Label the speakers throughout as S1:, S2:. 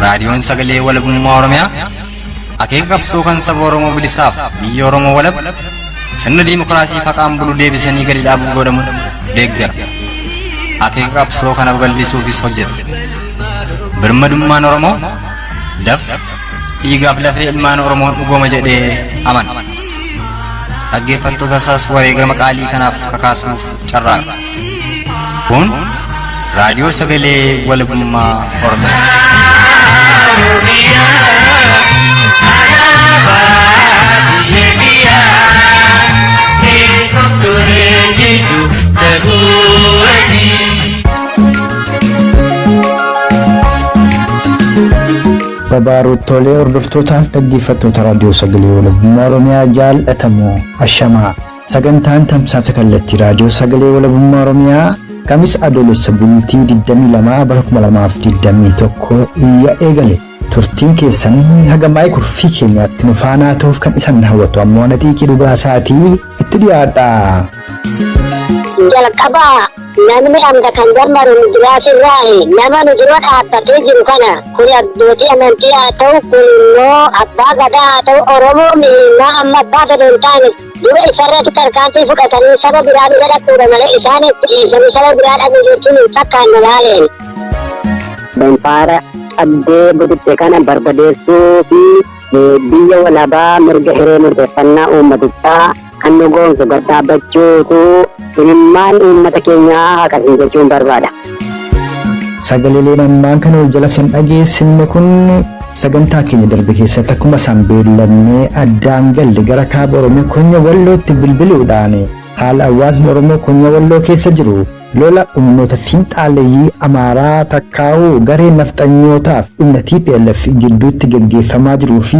S1: Raadiyoon Sagalee Walabummaa Oromiyaa akeeka qabsoo kan saba Oromoo bilisaaf biyya Oromoo walab sirna diimokiraasii faqaan bulu deebisanii gadi dhaabuuf godhamu deeggara. Akeeka qabsoo kana babal'isuufis hojjeta. Birmadummaan Oromoo dafqa dhiigaaf lafee ilmaan Oromoon dhugooma jedhee amana. Dhaggeeffattoota isaas wareegama qaalii kanaaf kakaasuuf carraaqa. Kun raadiyoo sagalee walabummaa Oromiyaati.
S2: Babaaruttoolee hordoftootaaf dhaggeeffattoota raadiyoo sagalee walabummaa Oromiyaa jaallatamoo ashamaa sagantaan tamsaasa kallattii raadiyoo sagalee walabummaa Oromiyaa Kamis Adoolessa bultii 22 bara 2021 iyya eegale. Turtiin keessan haga maayii kurfii keenyaatti nu faanaa ta'uuf kan isan hawwatu ammoo ana xiiqii dhugaa isaatii itti dhiyaadha.
S3: Jalqaba namni amda kan jammaru nu duraasirraahi nama nu dura dhaabbatee jiru kana kun abbootii amantii haa ta'u kun immoo abbaa gadaa haa ta'u Oromoo mihinnaa amma abbaa fedhe hin taane dura isarratti tarkaanfii fudhatanii saba biraa bira dhaquudha malee isaan itti dhiisanii saba biraa dhaquu jechuun hin fakkaanne laaleen.
S4: Impaayera cabdee bututte kana barbadeessuu fi biyya walabaa mirga hiree murteeffannaa uummatichaa kan nu goonsu gad dhaabbachuutu imimmaan uummata keenyaa haqasiin jechuun barbaada.
S2: Sagaleeleen ammaan kana wal jala sin dhageessifne kun sagantaa keenya darbe keessatti akkuma isaan beellamnee addaan galle gara kaaba Oromiyaa Konya Wallootti bilbiluudhaan haala hawaasni Oromoo Konya Walloo keessa jiru lola humnoota fiinxaaleyyii Amaaraa takkaa'uu garee nafxanyootaaf humna TPLF gidduutti geggeeffamaa jiruu fi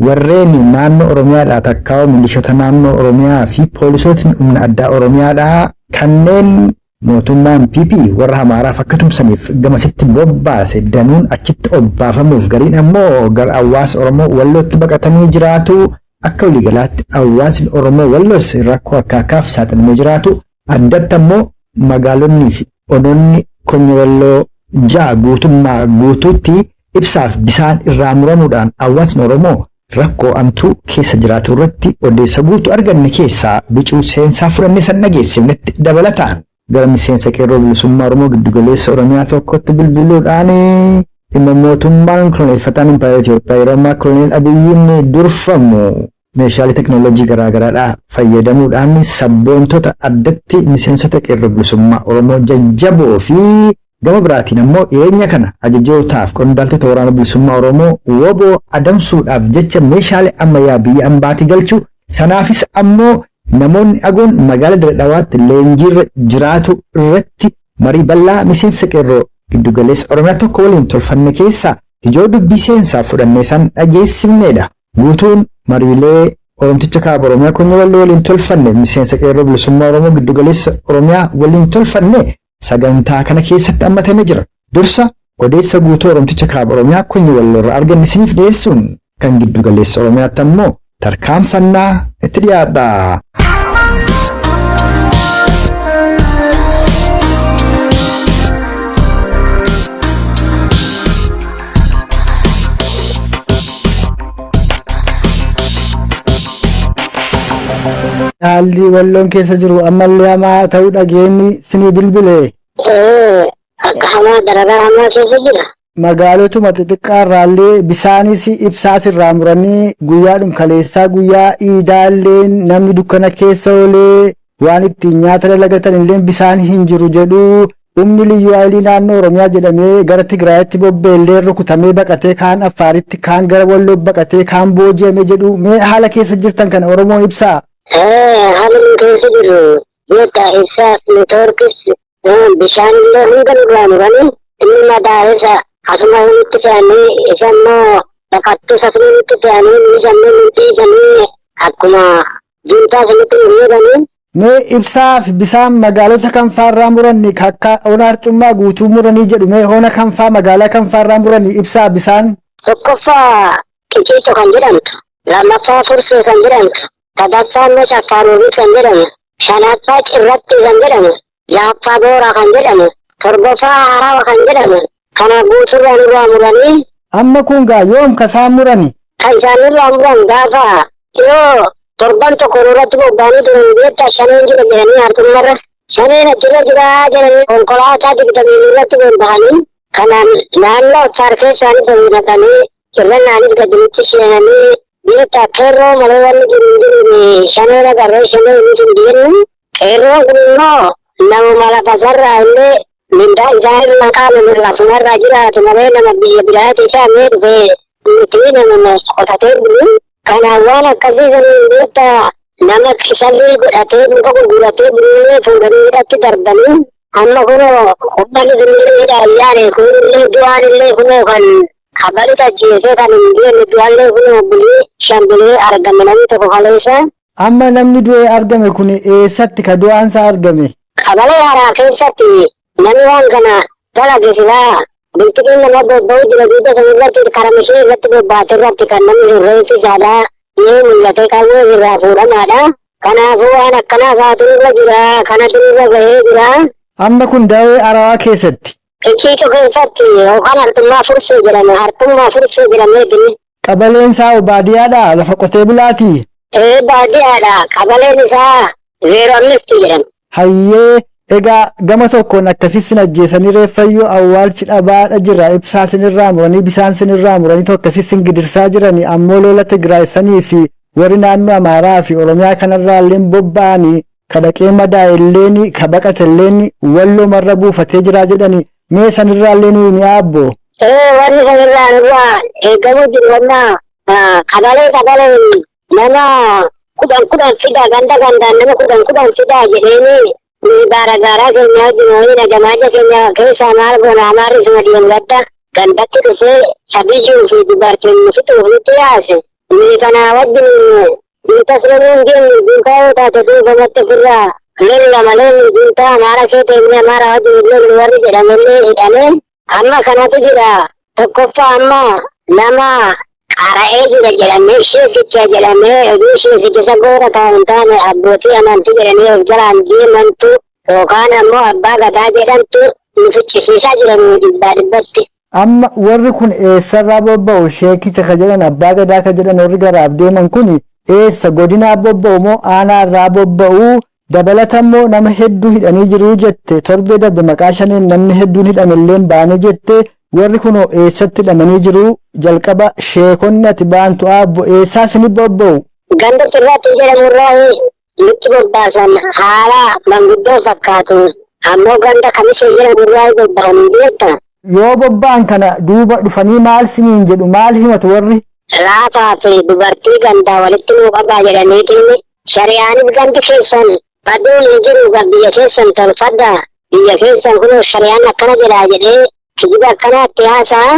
S2: warreen naannoo Oromiyaadhaa takkaa'uu milishoota naannoo Oromiyaa fi poolisootni humna addaa Oromiyaadhaa kanneen mootummaan PP warra Amaaraaf akka tumsaniif gamasitti bobbaase danuun achitti obbaafamuuf gariin ammoo gara hawaasa Oromoo Wallootti baqatanii jiraatu. Akka waliigalaatti hawaasni Oromoo Walloos rakkoo akkaakaaf saaxilamee jiraatu. Addatti ammoo magaalonni fi onoonni Konya Walloo ja'a guutummaa guutuutti ibsaaf bisaan irraa muramuudhaan hawaasni Oromoo rakkoo amtuu keessa jiraatu irratti odeessa guutuu arganne keessaa bicuu seensaa fudhanne san dhageessifnetti dabalataan gara miseensa qeerroo bilisummaa Oromoo giddugaleessa Oromiyaa tokkotti bilbiluudhaan dhimma mootummaan koloneeffataan Impaayera Itoophiyaa yeroo ammaa koloneel Abiyyiin durfamu meeshaalee teknooloojii garaagaraadhaa fayyadamuudhaan sabboontota addatti miseensota qeerroo bilisummaa Oromoo jajjaboo fi gama biraatiin ammoo dhiyeenya kana ajajootaaf qondaaltota waraana bilisummaa Oromoo woboo adamsuudhaaf jecha meeshaalee ammayyaa biyya ambaatii galchuu sanaafis ammoo namoonni agoon magaalaa Dirre Dhawaatti leenjiirra jiraatu irratti marii bal'aa miseensa qeerroo giddugaleessa Oromiyaa tokko waliin tolfanne keessaa ijoo dubbii seensaa fudhannee san dhageessifneedha. Guutuun mariilee Oromticha Kaaba Oromiyaa Konya Walloo waliin tolfanne miseensa qeerroo bilisummaa Oromoo giddugaleessa Oromiyaa waliin tolfanne sagantaa kana keessatti hammatamee jira. Dursa odeessa guutuu Oromticha Kaaba Oromiyaa Konya Walloo irraa arganne isiniif dhiyeessuun kan giddugaleessa Oromiyaatti ammoo tarkaanfannaa itti dhiyaadha.
S5: Haalli walloon keessa jiru ammallee hamaa ta'uu dhageenyi sinii bilbile.
S3: Ee, akka hamaa dararaa hamaa keessa jira.
S5: Magaalotuma xixiqqaa irraallee bisaanis ibsaas irraa muranii guyyaadhum kaleessaa guyyaa iidaallee namni dukkana keessa oolee waan ittiin nyaata dalagatan illee bisaan hin jiru jedhu humni liyyuu haayilii naannoo Oromiyaa jedhamee gara Tigraayitti bobbeellee rukutamee baqatee kaan Affaaritti kaan gara Walloo baqatee kaan booji'ame jedhu mee haala keessa jirtan kana Oromoo ibsaa.
S3: Ee, haalli nu keessa jirru beektaa ibsaas neetwoorkis bishaan illee hunda nurraa muranii inni madaa'es asuma nutti fe'anii isa immoo baqattus asuma nutti fe'anii isa immoo nu dhiisanii akkuma juntaa sanitti nu reebanii.
S5: Mee ibsaa fi bisaan magaalota kam faarraa muranni akka ona harcummaa guutuu muranii jedhu mee ona kam faa magaalaa kam faarraa muranii ibsaa bisaan.
S3: Tokkoffaa Qiciico kan jedhamtu, lammaffaa Fursee kan jedhamtu, sadaffaa immoo Shaffaaroobit kan jedhamu, shanaffaa Cirrattii kan jedhamu, jahaffaa Booraa kan jedhamu, torbaffaa Harawa kan jedhamu kana guutuurraa nurraa muranii.
S5: Amma kun gaa yoom kasaan murani?
S3: Kan isaanirraa muran gaafa yoo torban tokko irratti bobba'anii turan beektaa, shaneen jira jedhanii hartummarra. Shaneen achirra jira jedhanii konkolaataa 20 irratti bobba'anii kanaan naannoo Affaar keessaanii fayyadamanii irra naanis gadi seenanii beektaa, qeerroo malee wanni jiru hin jiru, shaneen agarree shaneen inni hin jennu. Qeerroon kun immoo namuma lafa sarraa illee mindaa isaanirraa qaama lafumarraa jiraatu malee nama biyya biraati isaa mee dhufee nuti namuma qotatee bulu. Kanaaf waan akkasii saniin beektaa, nama kisalii godhatee muka gurguratee bulullee fuudhanii hidhatti darbanii amma kunoo uummanni sunillee hidha ayyaane kunillee du'aan illee kunoo kan kabalu ajjeesee kan hin deemne du'allee kunoo bulii 5 bulee argame namni tokko kaleessa.
S5: Amma namni du'ee argame kun eessatti ka du'aansaa argame?
S3: Qabalee haaraa keessatti namni waan kana dalage silaa bulchiin nama bobba'uu jira duuba sana irratti karaa ishee irratti bobbaate irratti kan namni sirreessi isaadhaa yoo mul'ate qawwee irraa fuudhamaadha. Kanaafuu waan akkanaa faatu irra jira, kanatu irra gahee jira.
S5: Amma kun dawee Arawaa keessatti.
S3: Icciitu keessatti yookaan hartummaa fursee jedhame, hartummaa fursee jedhamee bini.
S5: Qabaleen isaa baadiyyaadha, lafa qotee bulaati.
S3: Ee, baadiyyaadha, qabaleen isaa 05 jedhama.
S5: Hayyee, egaa gama tokkoon akkasii sin ajjeesanii reeffayyuu awwaalchi dhabaadha jira, ibsaa sinirraa muranii, bisaan sinirraa muranii akkasii sin gidirsaa jiranii, ammoo lola Tigraay sanii fi warri naannoo Amaaraa fi Oromiyaa kanarraa illee bobba'anii ka dhaqee madaa'e illeen ka baqate illeen Walloo marra buufatee jira jedhanii, mee sanirraa illee nuyi ni aabbo.
S3: Ee, wanni sanirraa nurraa eegamuu jiru wanna qabalee qabaleen nama 10 10 fidaa, ganda gandaan nama 10 10 fidaa jedheeni nuyi baara gaaraa keenya wajjin wayii nagamaaja keenya keessaa maal goona, amaarri suma deemgadda gandatti dhufee sabiyyuu fi dubartiin nu fixuuf nutti yaase. Nuyi kana wajjin juntas loluu hin jenne, juntaa yoo taate duubamatti ofirraa lolla malee nu juntaa amaara kee teennee amaara wajjin hin lollu warri jedhamellee hidhamee amma kanatu jira. Tokkoffaa amma nama qara'ee jira jedhamee sheekicha jedhamee oduu sheekicha goora ta'u hin taane abbootii amantii jedhanii of jalaan deemantu yookaan ammoo abbaa gadaa jedhamtu nu ficcisiisaa jiran dhibbaa dhibbatti.
S5: Amma warri kun eessarraa bobba'u? Sheekicha ka jedhan, abbaa gadaa ka jedhan, warri garaaf deeman kun eessa godinaa bobba'u moo aanaarraa bobba'u? Dabalatammoo nama hedduu hidhanii jiruu jette, torbee darbe maqaa shaniin namni hedduun hidhamellee baane jette. Warri kun eessatti hidhamanii jiru? Jalqaba sheekonni ati baantu aabbo eessaa sini bobba'u?
S3: Ganda sirratti jedhamurraa nutti bobbaasan, haala manguddoo fakkaatu, ammoo ganda kamisee jedhamurraa bobba'anii beekta.
S5: Yoo bobba'an kana duuba dhufanii maal siniin jedhu, maal himatu warri?
S3: Laafaa fi dubartii gandaa walitti nuu qabaa jedhaniitiin shari'aanis gandi keessan baduun hin jiru, biyya keessan tolfadha, biyya keessan kun shari'aan akkana jedhaa jedhee kijiba akkanaatti haasa'a.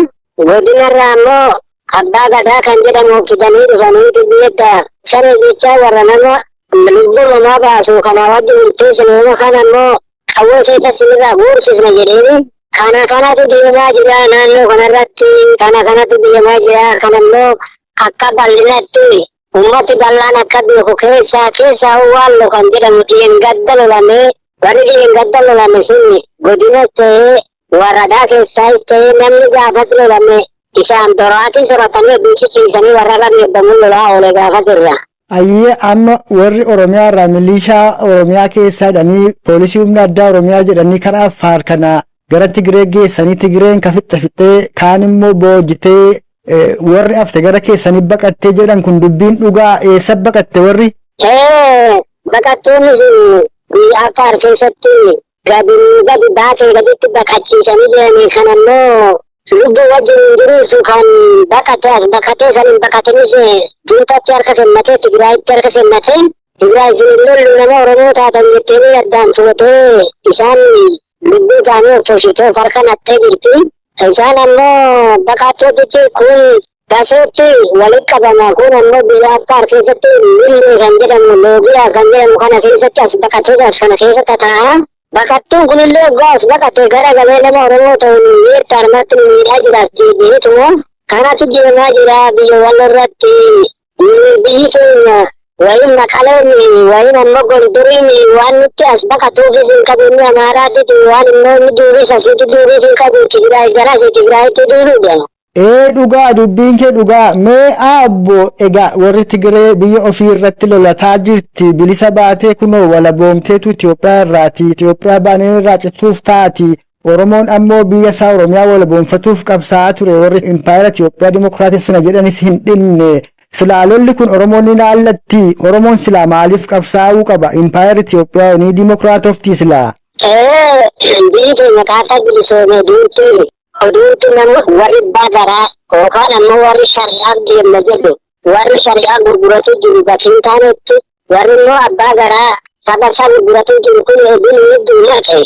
S3: Godinarraa ammoo abbaa gadaa kan jedhamu fidanii dhufaniiti biyya sana jechaa warra nama lubbuu namaa baasu kana wajjin murteessan nama kana ammoo qawwee keessa sinirraa guursisna jedheeni. Kana kanatu deemaa jira naannoo kanarratti, kana kanatu deemaa jira. Kana immoo akka bal'inatti ummati bal'aan akka beeku keessaa keessaa Walloo kan jedhamu dhiyengadda lolamee, warri dhiyengadda lolame sun godinas ta'ee waradaa keessaas ta'ee namni gaafas lolame isaan doraatii soratanii bulchisiisanii warra rabeebbamu lolaa oole gaafas irra.
S5: Ayyee, amma warri Oromiyaa irraa milishaa Oromiyaa keessaa jedhanii, poolisii humna addaa Oromiyaa jedhanii karaa Affaar kana gara Tigiree geessanii, Tigireen ka fixxe fixxee kaan immoo boojitee warri hafte gara keessanii baqattee jedhan, kun dubbiin dhugaa? Eessa baqatte warri?
S3: Ee, baqattoonni sun biyya Affaar keessatti gadi gadi baatee gaditti baqachiisanii jiranii. Kan ammoo lubbuu wajjin hin jiruusu kan baqate as baqatee, kan hin baqatinis juutatti harka kennatee, Tigraayitti harka kennatee, Tigraay isin hin lollu nama Oromoo taatan jetteeni addaan fuutee isaan lubbuu isaanii of toshitee of harka nattee jirti. Isaan ammoo baqattoottichi kun Daseetti walitti qabama, kun ammoo biyya Affaar keessatti Millee kan jedhamu, Loogiyaa kan jedhamu kana keessatti as baqatee as kana keessa tataa'a. Baqattuun kunillee waggaa as baqate gara galee nama Oromoo ta'uun miirta armatti nu miidhaa jira as deebi'eetuma. Kanatu deemaa jira biyya Walloo irratti. Biyyi keenya wayin Maqaleen wayin ammoo Gondoriin waan nutti as baqatuufis hin qabu, inni Amaaraatti waan immoo inni duubis asitti duubis hin qabu, Tigraay gara asii Tigraayitti duuluudha.
S5: Ee, dhugaa, dubbiin kee dhugaa. Mee abbo, egaa warri Tigiree biyya ofii irratti lolataa jirti, bilisa baatee kunoo walaboomteetu Itoophiyaa irraati, Itoophiyaa baanee irraa cituuf taati. Oromoon ammoo biyya isaa Oromiyaa walaboomfatuuf qabsaa'aa ture, warri impaayera Itoophiyaa Dimookiraatessina jedhanis hin dhinne. Silaa lolli kun Oromoon ni laallatti? Oromoon silaa maaliif qabsaa'uu qaba? Impaayerri Itoophiyaa ni dimookiraatofti silaa?
S3: Ee, biyyi keenya kaasaa bilisoome duutti oduutti nama warri bagaraa yookaan ammoo warri shari'aaf deemna jedhu, warri shari'aa gurguratu jiru bakki hin taanetti, warri immoo abbaa garaa saba isaa gurguratu jiru kun oduun hedduu maqe.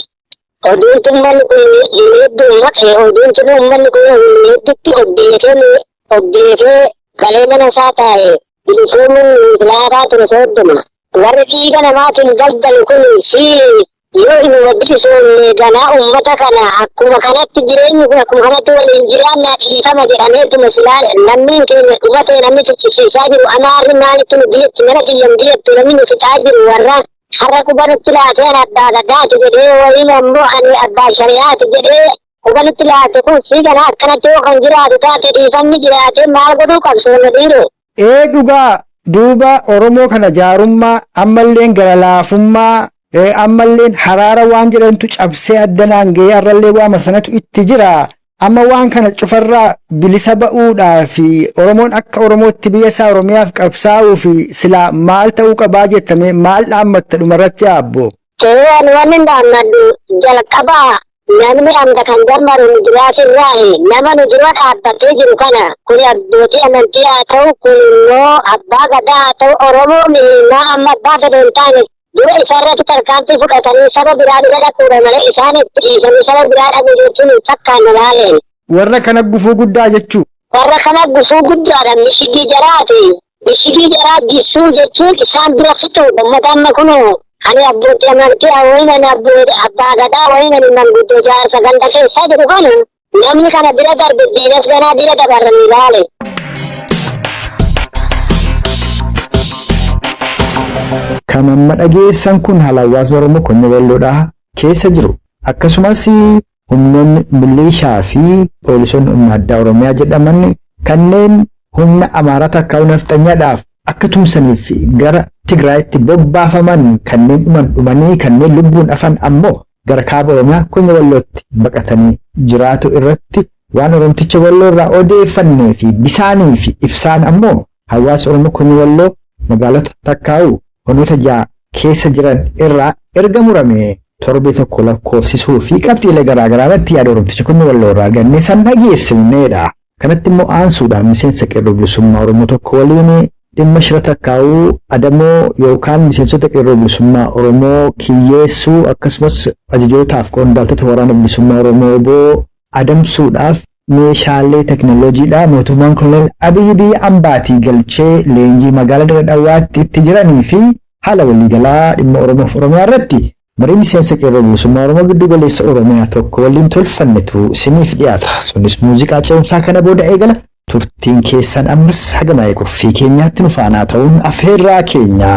S3: Oduun uummanni kun hedduu maqe, oduun tun uummanni kun hedduutti obbeekee galee mana isaa taa'e bilisoomuun filaataa ture sooddoma. Warri dhiiga namaatiin daldalu kun si yoo inuma bilisoomne ganaa uummata kana akkuma kanatti jireenyi kun akkuma kanatti waliin jiraannaa dhiifama jedhameetuma silaa lammiin keenya dhumatee namni fichisiisaa jiru Amaarri maalitti nu biyyatti mana kiyyan biyyattu namni nu fixaa jiru warra har'a quba nutti laatee ani abbaa gadaati jedhee wayiin ammoo ani abbaa shari'aati jedhee quba nutti laate kun si ganaa akkanatti yoo kan jiraatu taate dhiifamni jiraate maal godhuu qabsoonna dhiiroo?
S5: Ee, dhugaa. Duuba Oromoo kana jaarummaa ammalleen gara laafummaa, ammalleen haraara waan jedhantu cabsee addanaan ga'ee har'allee waama sanatu itti jira. Amma waan kana cufarraa bilisa ba'uudhaa fi Oromoon akka Oromootti biyya isaa Oromiyaaf qabsaa'uu fi silaa maal ta'uu qabaa jettame, maal dhaammatta dhumarratti, abbo?
S3: Ee, ani wanni hin dhaammadhu jalqabaa namni amma kan jammaru nu duraasirraahi nama nu dura dhaabbatee jiru kana, kun abbootii amantii haa ta'u, kun immoo abbaa gadaa haa ta'u, Oromoo mihinnaa amma abbaa fedhe hin taane dura isarratti tarkaanfii fudhatanii saba biraa bira dhaquudha malee isaan itti dhiisanii saba biraa dhaquu jechuun hin fakkaanne laaleen.
S5: Warra kana gufuu guddaa jechuu.
S3: Warra kana gufuu guddaadha, mishigii jaraati. Mishigii jaraa jissuu jechuun isaan bira fixuudha. Uummata amma kunoo ani abbootii amantii wayin ani abbaa gadaa wayin ani manguddoo jaarsa ganda keessaa jedhu kana namni kana bira darbe diinas ganaa bira dabarranii laale.
S2: Kan amma dhageessan kun haala hawaasni Oromoo Konya Walloodhaa keessa jiru. Akkasumas humnoonni milishaa fi poolisoonni humna addaa Oromiyaa jedhaman kanneen humna Amaaraa takkaa nafxanyaadhaaf akka tumsaniif gara Tigraayitti bobbaafaman kanneen dhuman dhumanii, kanneen lubbuun hafan ammoo gara kaaba Oromiyaa Konya Wallootti baqatanii jiraatu irratti waan Oromticha Walloo irraa odeeffannee fi bisaanii fi ibsaan ammoo hawaasa Oromoo Konya Walloo magaalota takkaa'u honoota 6 keessa jiran irraa erga murame torbee tokko lakkoofsisuu fi qabxiilee garaagaraa irratti yaada Oromticha Konya Walloo irraa argannee san dhageessifneedha. Kanatti immoo aansuudhaan miseensa Qeerroo Bilisummaa Oromoo tokko waliin dhimma shira takkaa'uu adamoo yookaan miseensota Qeerroo Bilisummaa Oromoo kiyyeessuu, akkasumas ajajootaaf qondaaltota Waraana Bilisummaa Oromoo oboo adamsuudhaaf meeshaalee teknooloojiidha mootummaan Koloneel Abiyyi biyya ambaatii galchee leenjii magaalaa Dirree Dhawaatti itti jiranii fi haala waliigalaa dhimma Oromoof Oromiyaa irratti marii miseensa Qeerroo Bilisummaa Oromoo giddu galeessa Oromiyaa tokko waliin tolfannetu isiniif dhiyaata. Sunis muuziqaa ce'umsaa kana booda eegala. Turtiin keessan ammas haga maayii qophii keenyaatti nu faanaa ta'uun afeerraa keenya.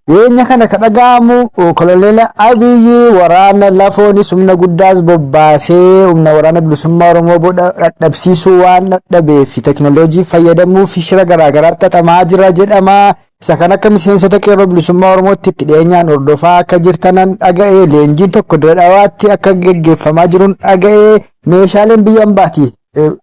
S5: Dhiyeenya kana ka dhaga'amu Koloneel Abiyyi waraana lafoonis humna guddaas bobbaasee humna Waraana Bilisummaa Oromoo booda dadhabsiisuu waan dadhabee fi teknooloojii fayyadamuu fi shira garaagaraa xaxamaa jira jedhama. Isa kan akka miseensota Qeerroo Bilisummaa Oromootti itti dhiyeenyaan hordofaa akka jirtanan dhaga'e, leenjiin tokko Dirree Dhawaatti akka geggeeffamaa jiruun dhaga'e, meeshaaleen biyya ambaati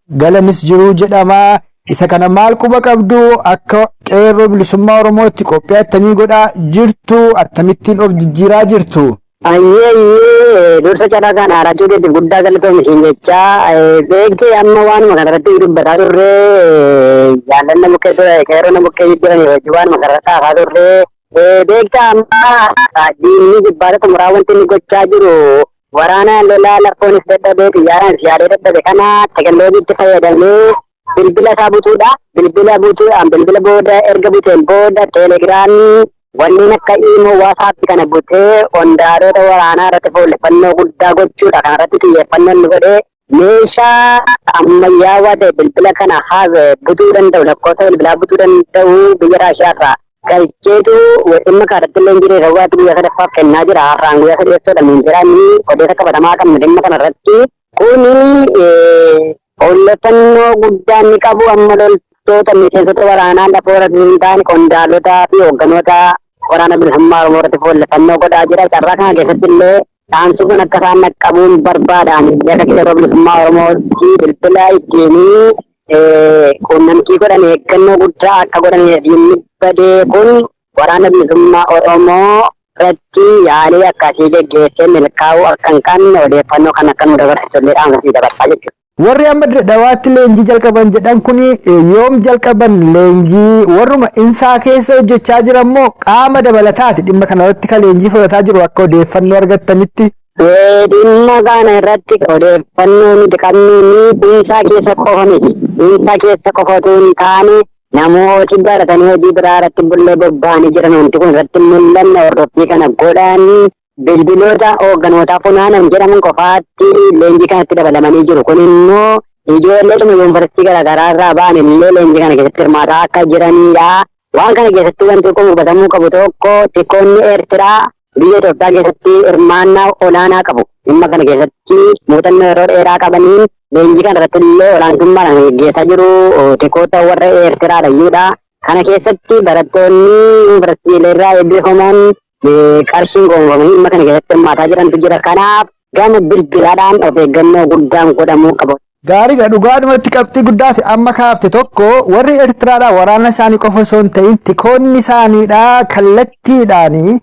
S5: galanis jiru jedhama. Isa kana maal quba qabdu? Akka Qeerroo Bilisummaa Oromootti qophii attamii godhaa jirtu? Akkamittiin of jijjiiraa jirtu?
S4: Ayyee, dursa carraa kana arachuu keetiif guddaa galatoomi siin jechaa. Beektee, amma waanuma kanarratti dubbataa turre, jaallanna bukkee ture, qeerroo bukkee jiranii hojii waanuma kanarratti haasaa turre. Beektaa, amma diinni jibbaata xumuraa wanti inni gochaa jiru waraana lolaa lafoonis dadhabee xiyyaaraanis yaadee dadhabe kana teekinooloojiitti fayyadamee bilbila isaa butuudha. Bilbila butuudhaan bilbila booda erga buteen booda Teelegiraamii wanneen akka Iimoo, WhatsApp kana butee qondaalota waraanaa irratti fuulleffannoo guddaa gochuudha. Kanarratti xiyyeeffannoo inni godhee meeshaa ammayyaawaa ta'e bilbila kana haase butuu danda'u, lakkoofsa bilbilaa butuu danda'u biyya Raashiyaa irraa Galcheetu dhimma kanarratti illee jiree raawwaatti guyyaa sadaffaaf kennaa jira. Har'aan guyyaa sadeessoodha nuun jedhanii odeessa qabatamaa qabnu dhimma kanarratti. Kuni odeeffannoo guddaa inni qabu amma loltoota miseensota waraanaa lafoo irratti hin taane qondaalotaa fi hoogganoota Waraana Bilisummaa Oromoo irratti fuulleffannoo godhaa jira. Carraa kana keessatti illee dhaamsi kun akka isaan dhaqqabuun barbaadaan akka Qeerroo Bilisummaa Oromootti bilbila ittiin quunnamtii godhan eeggannoo guddaa akka godhan, diinni badee kun Waraana Bilisummaa Oromoo irratti yaalii akkasii geggeessee milkaa'uu akka hin qabne odeeffannoo kan akka nu dabarsisu illee dhaamsa sii dabarsaa jechuudha.
S5: Warri amma Dirre Dhawaatti leenjii jalqaban jedhan kun yoom jalqaban leenjii? Warruma insaa keessa hojjechaa jiran moo qaama dabalataati dhimma kana irratti kan leenjii fudhataa jiru akka odeeffannoo argattanitti?
S4: Dhimma kana irratti odeeffannoo nuti qabnu ni insaa keessa qofa miti. Insaa keessa qofa otoo hin taane namooti baratanii hojii biraa irratti bullee bobba'anii jiran wanti kun irratti mul'anne hordoffii kana godhanii bilbiloota hoogganootaa funaanan jedhaman qofaatti leenjii kanatti dabalamanii jiru. Kun immoo ijoolleetuma yuunivarsiitii garaagaraa irraa ba'an illee leenjii kana keessatti hirmaataa akka jiranidha. Waan kana keessatti wanti kun hubatamuu qabu tokko, tikoonni Eertiraa biyya Itoophiyaa keessatti hirmaannaa olaanaa qabu. Dhimma kana keessatti muuxannoo yeroo dheeraa qabaniin leenjii kana irratti illee olaantummaadhaan geggeessaa jiru tikoota warra Eertiraadha iyyuudha. Kana keessatti barattoonni yuunivarsiitiilee irraa eebbifaman qarshiin goonfamanii dhimma kana keessatti hirmaataa jirantu jira. Kanaaf gama bilbilaadhaan of eeggannoo guddaan godhamuu qaba.
S5: Gaariidha, dhugaadhumatti qabxii guddaati amma kaafte. Tokko, warri Eertiraadhaa waraana isaanii qofa osoo hin ta'in tikoonni isaaniidha kallattiidhaan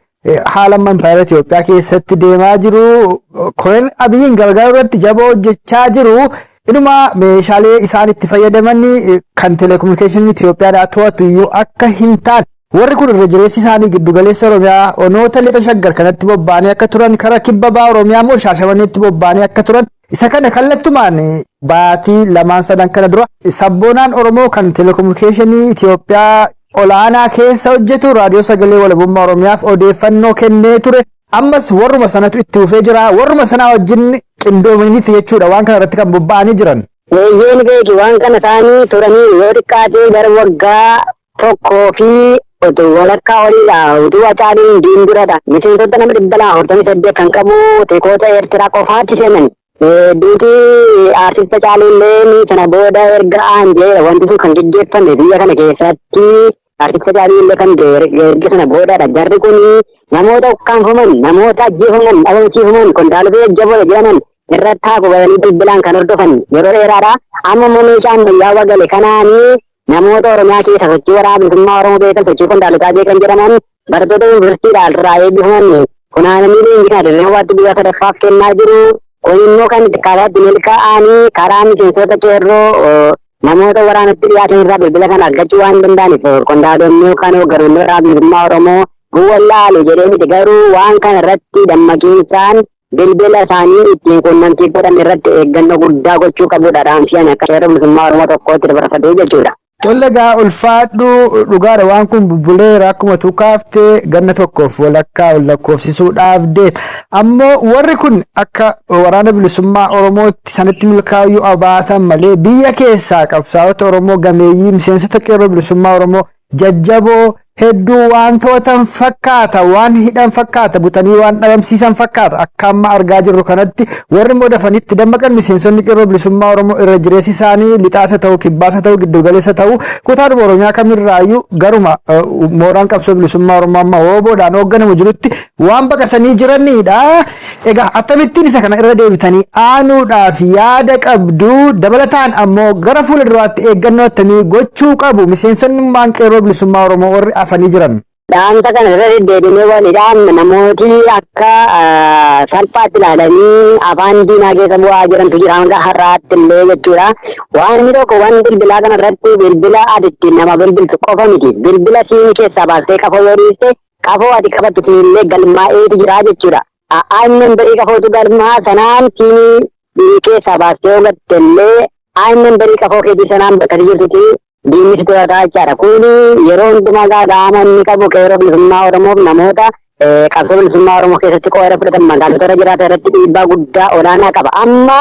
S5: haala amma impaayera Itoophiyaa keessatti deemaa jiru. Koreen Abiyyiin gargaaruu irratti jaboo hojjechaa jiru. Inuma meeshaalee isaan itti fayyadaman kan telekominikeeshinii Itoophiyaadhaa to'atu iyyuu akka hin taane, warri kun irra jireessi isaanii giddugaleessa Oromiyaa onoota lixa Shaggar kanatti bobba'anii akka turan, karaa kibba baha Oromiyaa immoo Shaashamaniitti bobba'anii akka turan, isa kana kallattumaan baatii lamaan sadan kana dura sabboonaan Oromoo kan telekominikeeshinii Itoophiyaa olaanaa keessa hojjetu Raadiyoo Sagalee Walabummaa Oromiyaaf odeeffannoo kennee ture. Ammas warruma sanatu itti fufee jira. Warruma sanaa wajjin qindoominiiti jechuudha waan kana irratti kan bobba'anii jiran.
S4: Eeyyeen, beeki, waan kana isaanii turanii yoo xiqqaatee gara waggaa tokkoo fi utuu walakkaa oliidha. Utuu Hacaaluun diin duradha. Miseensota nama 248 kan qabu tikoota Eertiraa qofaatti seenan. Duuti aartist Hacaaluu illee sana booda erga aanjee wanti sun kan geggeeffame biyya kana keessatti aartist Hacaaluu illee kan erga sana boodadha. Jarri kun namoota ukkaanfaman, namoota ajjeefaman, dhabamsiifaman, qondaalota jajjaboo jedhaman irratti haguuganii bilbilaan kan hordofan yeroo dheeraadha. Amma immoo meeshaa ammayyaawaa gale kanaanii namoota Oromiyaa keessa sochii Waraana Bilisummaa Oromoo beekan, sochii qondaalotaa beekan jedhaman, barattoota yuunivarsiitiidhaa irraa eebbifaman funaananii leenjii kana Dirree Hawaatti guyyaa sadaffaaf kennaa jiru. Kun immoo kan itti kaaraatti milkaa'anii karaa miseensota qeerroo namoota waraanatti dhiyaatan irraa bilbila kana argachuu waan danda'aniif, qondaalonni yookaan hoogganoonni Waraana Bilisummaa Oromoo wallaalu jedhee miti, garuu waan kana irratti dammaqiinsaan bilbila isaanii ittiin quunnamtii godhan irratti eeggannoo guddaa gochuu qabudha dhaamsi ani akka Qeerroo Bilisummaa Oromoo tokkootti dabarfadhu jechuudha.
S5: Tolle egaa, ulfaadhu. Dhugaadha, waan kun bubbuleera, akkuma tukaaftee ganna tokkoof walakkaa ol lakkoofsisuudhaaf deema. Ammoo warri kun akka Waraana Bilisummaa Oromootti sanatti milkaa'uu abaatan malee biyya keessaa qabsaa'ota Oromoo gameeyyii, miseensota Qeerroo Bilisummaa Oromoo jajjaboo hedduu waan to'atan fakkaata, waan hidhan fakkaata, butanii waan dhabamsiisan fakkaata. Akka amma argaa jirru kanatti warri immoo dafanitti dammaqan miseensonni Qeerroo Bilisummaa Oromoo irra jireessi isaanii lixaasa ta'u, kibbaasa ta'u, giddugaleessa ta'u, kutaadhuma Oromiyaa kamirraayyuu garuma mooraan qabsoo bilisummaa Oromoo amma hooboodhaan hoogganamu jirutti waan baqatanii jiranidha. Egaa akkamittiin isa kana irra deebitanii aanuudhaaf yaada qabdu? Dabalataan ammoo gara fuula duraatti eeggannoo attamii gochuu qabu miseensonnummaan Qeerroo Bilisummaa Oromoo warri afanii jiran?
S4: Dhaamsa kana irra deddeebinee wal dhaamna, namooti akka salphaatti ilaalanii afaan diinaa keessa bu'aa jirantu jira hanga har'aatti illee jechuudha. Waan inni tokko waan bilbilaa kana irratti bilbila ati ittiin nama bilbiltu qofa miti. Bilbila siimii keessaa baastee qafoo yoo dhiiste, qafoo ati qabattu sunillee galmaa'eetu jira jechuudha. IMEI numberii qafootu galmaa sanaan siimii keessaa baastee yoo gatte illee IMEI numberii qafoo keetii sanaan bakka jirtuti diinni si to'ataa jechaadha. Kuni yeroo hundumaa gaaga'ama inni qabu Qeerroo Bilisummaa Oromoof namoota qabsoo bilisummaa Oromoo keessatti qooda fudhatan magaalota irra jiraatan irratti dhiibbaa guddaa olaanaa qaba. Amma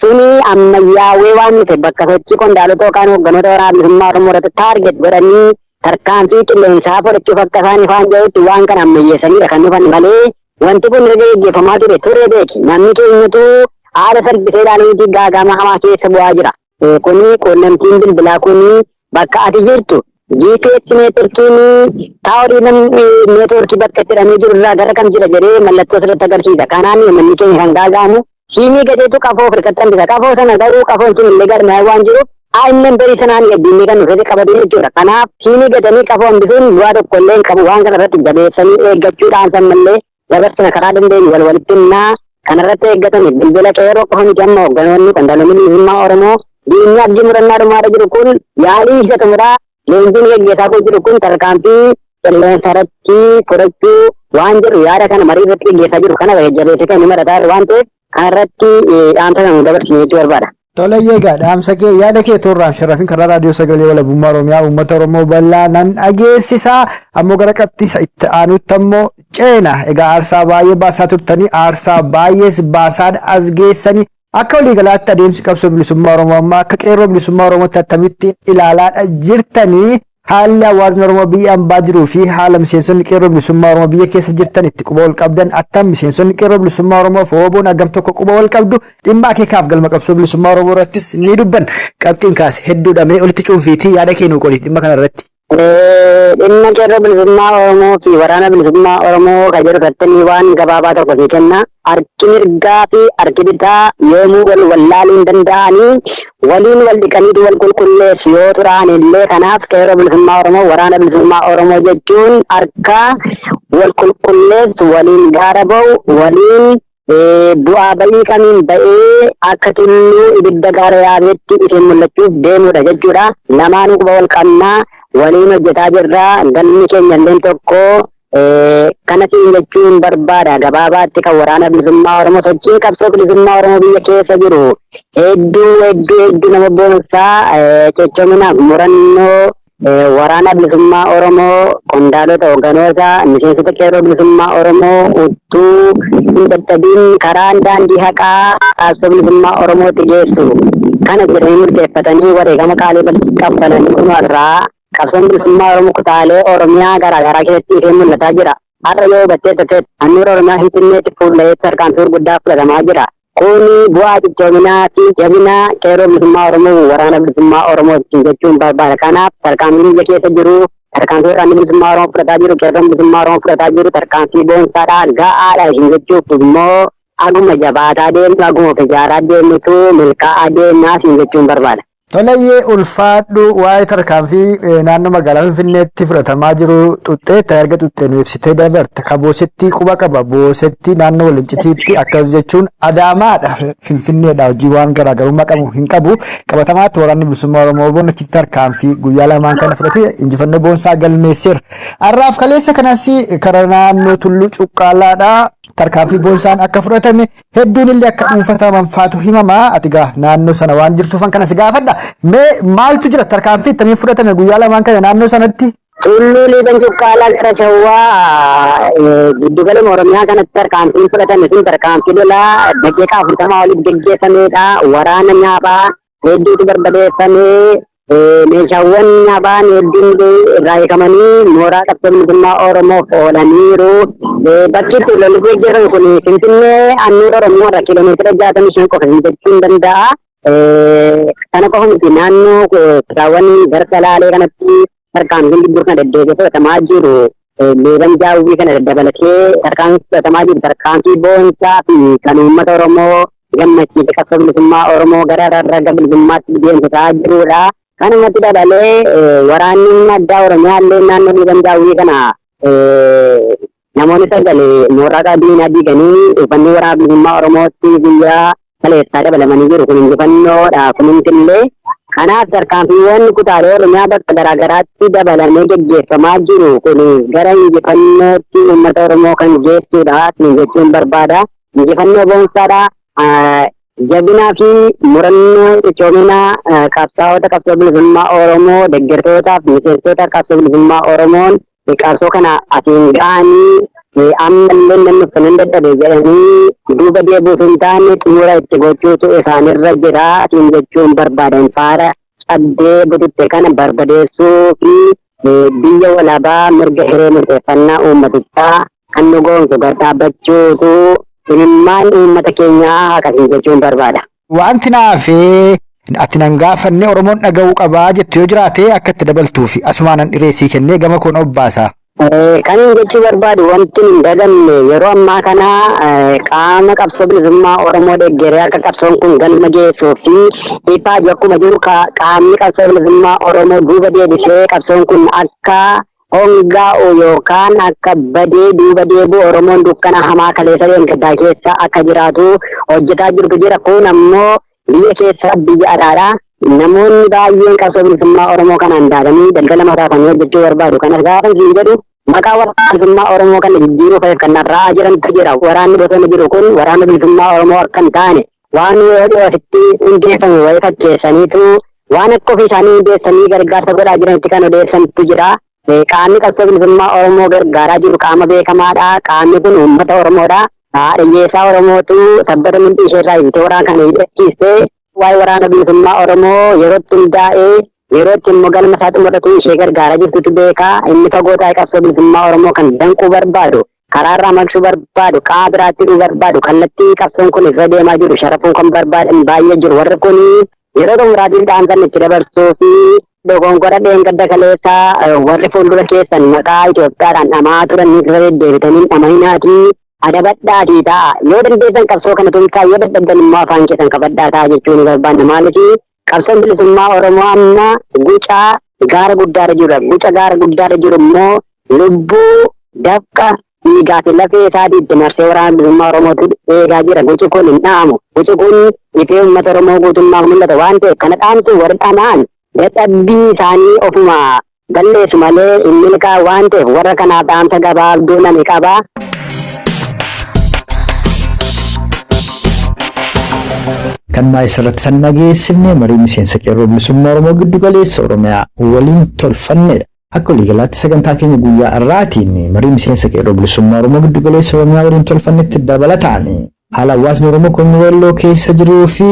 S4: suni ammayyaawee waan dhufe bakka sochii qondaalota yookaan hoogganoota Waraana Bilisummaa Oromoo irratti target godhanii Tarkaanfii qilleensaa fudhachuuf akka isaan ifaan jedhutti waan kana ammayyeessanidha kan dhufan malee wanti kun erga geggeeffamaa ture ture beeki. Namni keenyatu haala salphisee ilaaluuti gaagama hamaa keessa bu'aa jira. Kuni quunnamtiin bilbilaa kuni bakka ati jirtu GPS neetworkiin taaworii namni neetworkii bakka itti hidhamee jiru irraa gara kam jira jedhee mallattoo sirriitti agarsiisa. Kanaan namni keenya kan gaaga'amu siimii gateetu qafoo of hirkatti hambisa. Qafoo sana garuu qafoon sun illee garmaa'ee waan jiruuf AIM barii sanaan heddummee kan dhufee qabatu jechuudha. Kanaaf siimii gatanii qafoo hambisuun bu'aa tokko illee hin qabu. Waan kana irratti jabeessanii eeggachuudhaan sammallee dabarsina karaa dandeenyu wal walitti himnaa kanarratti eeggatanii bilbila qeerroo qofa miti amma hoogganoonni qondaalonni bilisummaa Oromoo diinni abdii murannaa dhumaarra jiru kun yaalii isa xumuraa leenjiin geggeessaa kun jiru kun tarkaanfii qilleensa irratti fudhachuu waan jedhu yaada kana marii irratti geggeessaa jiru kana jabeessee kan inni marataa jiru waan ta'eef kanarratti dhaamsa kan dabarsinu jechuu barbaada.
S5: Toleyyee egaa dhaamsa kee yaada kee toorraan sharafin karaa raadiyoo sagalee walabummaa Oromiyaa uummata Oromoo bal'aa nan dhageessisaa. Ammoo gara qabxii isa itti aanutti ammoo ceena. Egaa aarsaa baay'ee baasaa turtanii aarsaa baay'ees baasaan as geessanii akka waliigalaatti adeemsi qabsoo bilisummaa Oromoo ammaa akka qeerroo bilisummaa Oromootti akkamittiin ilaalaadha jirtanii haalli hawaasni Oromoo biyya ambaa jiruu fi haala miseensonni qeerroo bilisummaa Oromoo biyya keessa jirtan itti quba wal qabdan attam miseensonni qeerroo bilisummaa Oromoo fi Oboon hagam tokko quba wal qabdu dhimma akeekaaf galma qabsoo bilisummaa Oromoo irrattis ni dubban. Qabxiin kaase hedduudha mee olitti cuunfiitii yaada kee nuu qoodi dhimma kana irratti.
S4: Dhimma qeerroo bilisummaa Oromoo fi waraana bilisummaa Oromoo kan jedhu irratti waan gabaabaa tokko sii kenna. Harki mirgaa fi harki bitaa yoomuu wal wallaaluu hin danda'anii waliin wal dhiqaniitu wal qulqulleessu yoo turaan illee kanaaf qeerroo bilisummaa Oromoo waraana bilisummaa Oromoo jechuun harka wal qulqulleessu waliin gaara ba'u waliin bu'aa ba'ii kamiin ba'ee akka tulluu ibidda gaara yaabeetti isin mul'achuuf deemudha jechuudha. Lamaanuu quba wal qabnaa waliin hojjetaa jirra. Galmi keenya illeen tokko kana siin jechuun barbaada. Gabaabaatti kan waraana bilisummaa Oromoo sochiin qabsoo bilisummaa Oromoo biyya keessa jiru hedduu hedduu hedduu nama boonsaa cichoominaaf murannoo Waraana bilisummaa Oromoo qondaalota hoogganoota miseensota qeerroo bilisummaa Oromoo uttuu hin dadhabiin karaan daandii haqaa qabsoo bilisummaa Oromootti geessu kana jedhanii murteeffatanii wareegama qaalii kaffalanii dhumarraa qabsoon bilisummaa Oromoo kutaalee Oromiyaa garaagaraa keessatti ifee mul'ataa jira. Har'a yoo hubattee ta'e handhuura Oromiyaa Finfinneetti fuulleetti tarkaanfii gurguddaa fudhatamaa jira. Kuni bu'aa cichoominaa fi jabina qeerroo bilisummaa Oromoo waraana bilisummaa Oromootiin jechuun barbaada. Kanaaf tarkaanfiin biyya keessa jiru, tarkaanfii waraanni bilisummaa Oromoo fudhataa jiru, qeerroon bilisummaa Oromoo fudhataa jiru tarkaanfii boonsaadha, ga'aadha isin jechuuf immoo aguma jabaataa deemnu, aguma of ijaaraa deemnutu milkaa'aa deemnaa isin jechuun barbaada.
S5: Toleyyee ulfaadhu waa'ee tarkaanfii naannoo magaalaa Finfinneetti fudhatamaa jiru xuxxeetta erga xuxxee nu ibsitee dabarte ka boosettii quba qaba boosetti naannoo walincitiitti akkas jechuun Adaamaadha Finfinneedha hojii waan garaagarummaa qabu hin qabu qabatamaatti waraanni bilisummaa Oromoo boon achitti tarkaanfii guyyaa lamaan kana fudhatee injifannoo boonsaa galmeesseera. Har'aaf kaleessa kanas karaa naannoo Tulluu Cuqqaalaadha tarkaanfii boonsaan akka fudhatame hedduun illee akka dhuunfataman faatu himama. Ati gaa naannoo sana waan jirtuufan kana si gaafadha. Mee maaltu jira tarkaanfii ittamiin fudhatame guyyaa lamaan kana naannoo sanatti?
S4: Tulluu Liiban Cuqqaalaa gara Shawwaa giddugaluma Oromiyaa kanatti tarkaanfiin fudhatame sun tarkaanfii lolaa daqiiqaa 40 oliif geggeeffamedha. Waraana nyaaphaa hedduutu barbadeeffame. Meeshaawwan nyaaphaan hedduun irraa hiikamanii mooraa qabsoo bilisummaa Oromoof oolaniiru. Bakki itti lolli geggeeffame kun Finfinnee handhuura Oromiyaa irraa kiiloomeetira 65 qofa jechuun danda'a. Kana qofa miti naannoo kutaawwan gara Salaalee kanatti tarkaanfiin gidduu kana deddeebi'ee fudhatamaa jiru. Leeban jaawwii kana daddabalatee tarkaanfii fudhatamaa jiru tarkaanfii boonsaa fi kan uummata Oromoo gammachiise qabsoo bilisummaa Oromoo gara rarraga bilisummaatti deemsisaa jirudha. Kanumatti dabalee waraanni humna addaa Oromiyaa illee naannoo Liiban Jaawwii kana namoonni sagal mooraa diinaa diiganii dhufanii waraana bilisummaa Oromootti guyyaa kaleessaa dabalamanii jiru. Kun injifannoodha. Kunumti illee kanaaf tarkaanfiiwwan kutaalee Oromiyaa bakka garaagaraatti dabalamee geggeeffamaa jiru. Kun gara injifannootti uummata Oromoo kan geessudha jechuun barbaada. Injifannoo boonsaadha. Jabinaa fi murannoo cichoomina qabsaa'ota qabsoo bilisummaa Oromoo deeggartootaa fi miseensota qabsoo bilisummaa Oromoon qabsoo kana asiin ga'anii ammallee namni kan hin dadhabe jedhanii duuba deebi'uu hin taane xumura itti gochuutu isaanirra jira asiin jechuun barbaadan faara cabdee bututte kana barbadeessuu fi Biyya walabaa mirga hiree murteeffannaa uummatichaa kan nu goonsu gad dhaabbachuutu imimmaan uummata keenyaa haqasiin jechuun barbaada.
S2: Wanti naafee ati nan gaafanne Oromoon dhaga'uu qabaa jettu yoo jiraate akka itti dabaltuufi asumaanan dhireessii kennee gama koon obbaasa.
S4: Kan hin jechuu barbaadu wanti hin daganne yeroo ammaa kana qaama qabsoo bilisummaa Oromoo deeggaree akka qabsoon kun galma geessuu fi ifaaju akkuma jiru qaamni qabsoo bilisummaa Oromoo duuba deebisee qabsoon kun akka hongaa'u yookaan akka badee duuba deebi'u Oromoon dukkana hamaa kaleessa deemgaddaa keessa akka jiraatu hojjetaa jirtu jira. Kun ammoo biyya keessa biyya alaadha. Namoonni baay'een qabsoo bilisummaa Oromoo kanaan daadanii daldala mataa isaanii hojjechuu barbaadu. Kanas gaafa isin jedhu maqaa waraana bilisummaa Oromoo kana jijjiiruu fe'eef kan rarra'aa jirantu jira. Waraanni bosona jiru kun waraana bilisummaa Oromoo akka hin taane waan yeroo dhiyoo asitti hundeeffame wayii fakkeessaniitu waan akka ofii isaanii hundeessanii gargaarsa godhaa jiranitti kan odeessantu jira. Qaamni qabsoo bilisummaa Oromoo gargaaraa jiru qaama beekamaadha. Qaamni kun uummata Oromoodha. Haadha hiyyeessaa Oromootu sabbata mudhii isheerraa hiitee waraana kana hidhachiistee waa'ee waraana bilisummaa Oromoo yerootti hundaa'ee yerootti immoo galma isaa xumuratu ishee gargaaraa jirtutu beeka. Inni fagoo taa'ee qabsoo bilisummaa Oromoo kan danquu barbaadu, karaarraa maqsuu barbaadu, qaama biraatti hidhuu barbaadu, kallattii qabsoon kun irra deemaa jiru sharafuu kan barbaadan baay'ee jiru. Warri kun yeroo xumuraatiif dhaamsan itti dabarsuu fi dogongora dheengadda kaleessaa warri fuuldura keessan maqaa Itoophiyaadhaan dhamaa turan irra deddeebitanii dhamahinaatii adabadhaatii ta'a. Yoo dandeessan qabsoo kana tumsaa, yoo dadhabdan immoo afaan keessan qabadhaa ta'a jechuu ni barbaanna. Maaliif qabsoon bilisummaa Oromoo amma guca gaara guddaarra jira. Guca gaara guddaarra jiru immoo lubbuu dafqa dhiigaa fi lafee isaatii itti marsee waraana bilisummaa Oromootu eegaa jira. Guci kun hin dhaamu. Guci kun ifee uummata Oromoo guutummaaf mul'ata waan ta'eef kana dhaamtu warri dhama'an dadhabbii isaanii ofuma balleessu malee hin milkaa'u waan ta'eef warra kanaaf dhaamsa gabaabduu nani qaba.
S2: Kan maayis irratti san dhageessifne marii miseensa qeerroo bilisummaa Oromoo giddu galeessa Oromiyaa waliin tolfannedha. Akka waliigalaatti sagantaa keenya guyyaa har'aatiin marii miseensa qeerroo bilisummaa Oromoo giddu galeessa Oromiyaa waliin tolfannetti dabalataan haala hawaasni Oromoo konyi Walloo keessa jiruu fi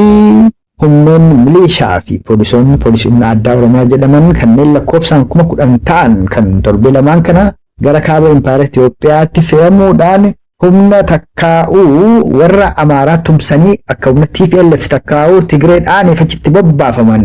S2: humnoonni milishaa fi poolisoonni poolisii humna addaa Oromiyaa jedhaman kanneen lakkoofsaan 10,000 ta'an kan torbee lamaan kana gara kaaba impaayera Itoophiyaatti fe'amuudhaan humna takkaa'uu warra Amaaraa tumsanii akka humna TPLF takkaa'uu Tigreedhaan achitti bobbaafaman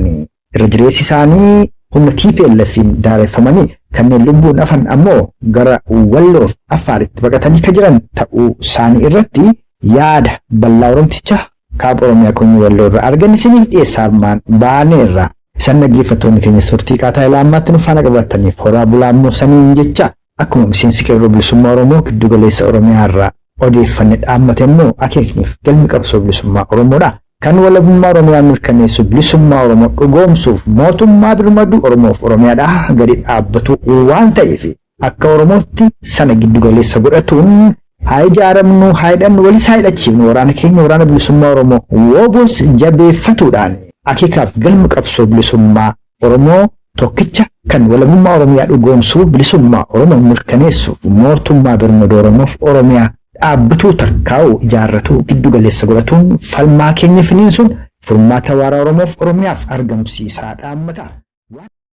S2: irra jireessi isaanii humna TPLF'n daareffamanii kanneen lubbuun hafan ammoo gara Walloof Affaaritti baqatanii kan jiran ta'uu isaanii irratti yaada bal'aa Oromticha kaaba Oromiyaa konyi Walloo irraa argan isiniif dhiyeessaa armaan baaneerra. Isan dhaggeeffattoonni keenya turtii qaataa ilaa ammaatti nu faana qabataniif horaa bulaa immoo saniin jecha akkuma miseensi qeerroo bilisummaa Oromoo giddu galeessa Oromiyaa irraa odeeffanne dhaammate immoo akeekniif galmi qabsoo bilisummaa Oromoodha. Kan walabummaa Oromiyaa mirkaneessu bilisummaa Oromoo dhugoomsuuf mootummaa birmaduu Oromoof Oromiyaadhaa gadi dhaabbatu waan ta'eef akka Oromootti sana giddu galeessa godhatuun haa ijaaramnu, haa hidhannu, walis haa hidhachiifnu waraana keenya waraana bilisummaa Oromoo woboos jabeeffatuudhaan akeekaaf galma qabsoo bilisummaa Oromoo tokkicha kan walabummaa Oromiyaa dhugoomsuu bilisummaa Oromoo mirkaneessuuf mootummaa birmaduu Oromoof Oromiyaa dhaabbatuu takkaa'u ijaarratuu giddu galeessa godhatuun falmaa keenya finiinsuun furmaata waaraa Oromoof Oromiyaaf argamsiisaa dhaammata.